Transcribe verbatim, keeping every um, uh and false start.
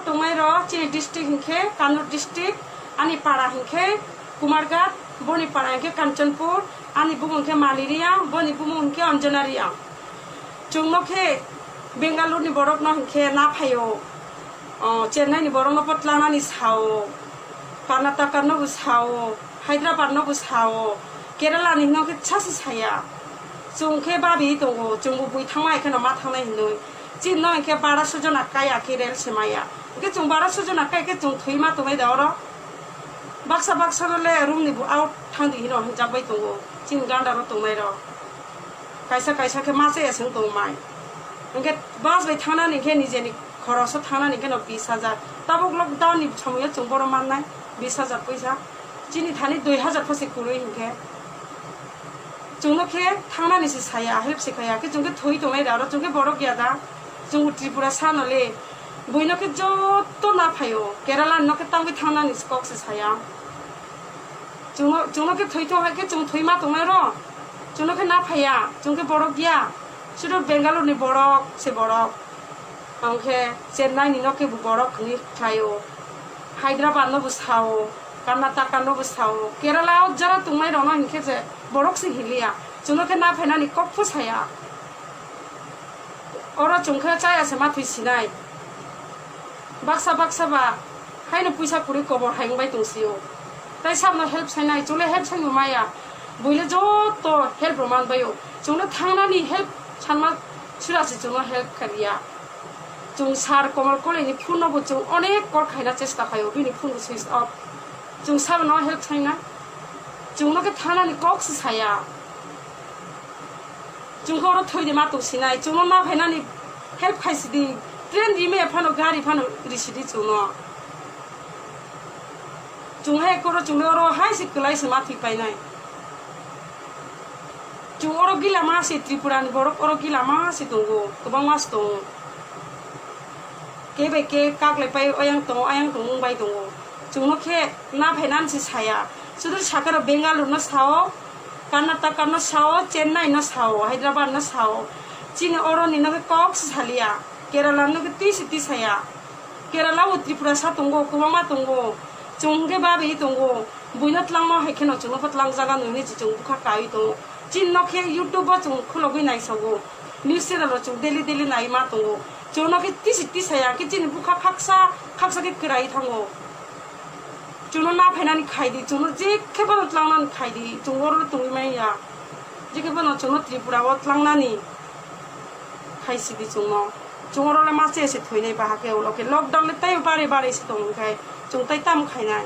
Tongnai rao chini district hing khe Kannur district, ani para hing khe Kumarghat, boni para hing khe Kanchanpur, ani bumung hing khe Mali Reang, boni bumung hing khe Anjana Reang. Chung no khe Bangalore ni borok no hing khe na phai ou, Chennai ni borok no pho tlangnani sa ou, Karnataka no bo sa ou, Hyderabad no bo sa ou, Kerala ni no khe sa se sa ya. Chung khe babi tong ou, chung bo boi thanngmai khe no ma thanngnai hinoi. Chini no hing khe baraso jona kai ya khe rel se mai ya. Hing khe chung baraso jona kai khe chung thoi ma tongnai da oro. Baksa baksa no le room ni bo out thanng di hino hinjak bai tong ou. Chini ganda rao tongnai rao kaisa kaisa khe ma cha ya se ong tong mai. Hing khe bus bai thanngnani hing khe nije ni khoros wo thanngnani hing khe no bis hajar. Tabuk lockdown ni somoi yo chung boro mannai bis hajar poisa. Chini thani dui hajar pho se kuroi hing khe. Chung no khe thanngnani se sa ya, help se kha ya, khe chung khe thoi tongnai da oro, chung khe borok ya da. Chung Tripura sa no le. Boi no khe joto na phai ou, Kerala ni no khe tangwi thanngnani se kok se sa ya. Chung no, chung no khe thoi tong hai khe chung thoi ma tongnai ro. Chung no khe na phai ya, chung khe borok ya. Sudu Bangalore ni borok se borok. Ang khe Chennai ni no khe bo borok hwnwi khlai ou. Hyderabad no bo sa ou, Karnataka no bo sa ou, Kerala o jara tongnai rao no hing khe je borok se hing li ya. Chung no khe na phainani kok pho sa ya. Oro chung khe cha ya se ma thoi sinai. Baksa baksa ba haino poisa kuroi kobor hai ong bai tong si ou. Tai sab no help sainai, chung le help saimo ma ya. Boi le joto help rao man bai ou. Chung le thanngnani help sanma sura se chung no help kha ri ya. Chung sir Komal Kolai ni phone no bo chung onek call khaina chesta khai ou, bini phone bo switch off. Chung sir no help sainai. Chung no khe thanngnani kok se sa ya. Chung khe oro thoi di ma tong sinai, chung no na phainani help khai si di, train rimai ya phano, gari phano risi di chung no. Chung hai koro chung le oro hai se kwlai se ma thoi painai. Chung oro gila ma se, Tripura ni borok oro gila ma se tong ou, kwbangma se tong ou. Khe bai khe kaklai pai, ayang tong ou, ayang tong ou, ong bai tong ou. Chung no khe na phainani se sa ya. Sudri sakha rao Bangalore no sa ou, Karnataka no sa ou, Chennai no sa ou, Hyderabad no sa ou. Chini oro ni no khe kok se sa li ya. Kerala no khe twi se twi sa ya. Kerala o Tripura sa tong ou, kwbangma tong ou. Chung khe babi tong ou. Boi no tlangma hai khe no chung no pho tlang zaga nung ni se chung bukha kai tong ou. Chini no khe YouTube o chung khulogwi naisao ou. News channel rao chung daily daily nai ma tong ou. Chung no khe twi se twi sa ya, khe chini bukha khaksa, khaksa khe kwrai thanng ou. Chung no na phainani khai di, chung no je khe bono tlangnani khai di, chung oro tongwi mai ya. Je khe bono chung no Tripura o tlangnani khai si di chung no. Chung oro le ma se se thoinai baha khe, ulo khe lockdown le tei bare bare se tong khe, chung tai tam khainai.